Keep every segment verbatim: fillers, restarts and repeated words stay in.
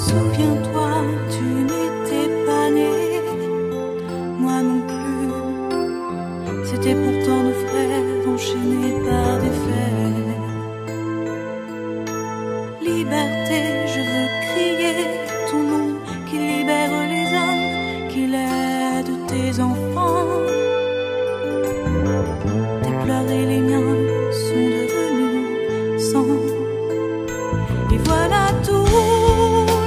Souviens-toi, tu n'étais pas né, moi non plus. C'était pourtant nos frères enchaînés par des fers. Liberté, je veux crier ton nom, qui libère les hommes, qui aide tes enfants. Tes pleurs et les miens sont devenus sang. Et voilà tous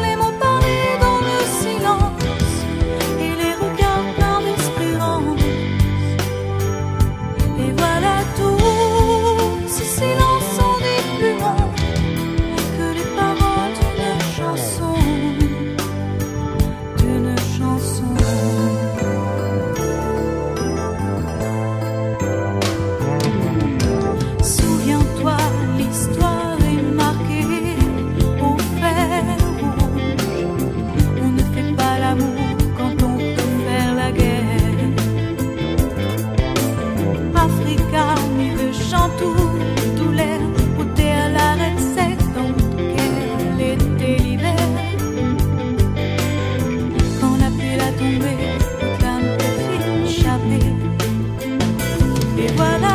les mots parlés dans le silence, et les regards pleins d'espérance. Et voilà tout ce silence en début que les paroles d'une chanson, d'une chanson. Souviens-toi, l'histoire est marquée au fer rouge. On ne fait pas l'amour quand on peut faire la guerre. Africa, mi vé chantou doulèr, pou tèr la rèn sèk dan kèr lété livèr. Kan la pli la tonbé, tout lam pé fine shapé. É voilà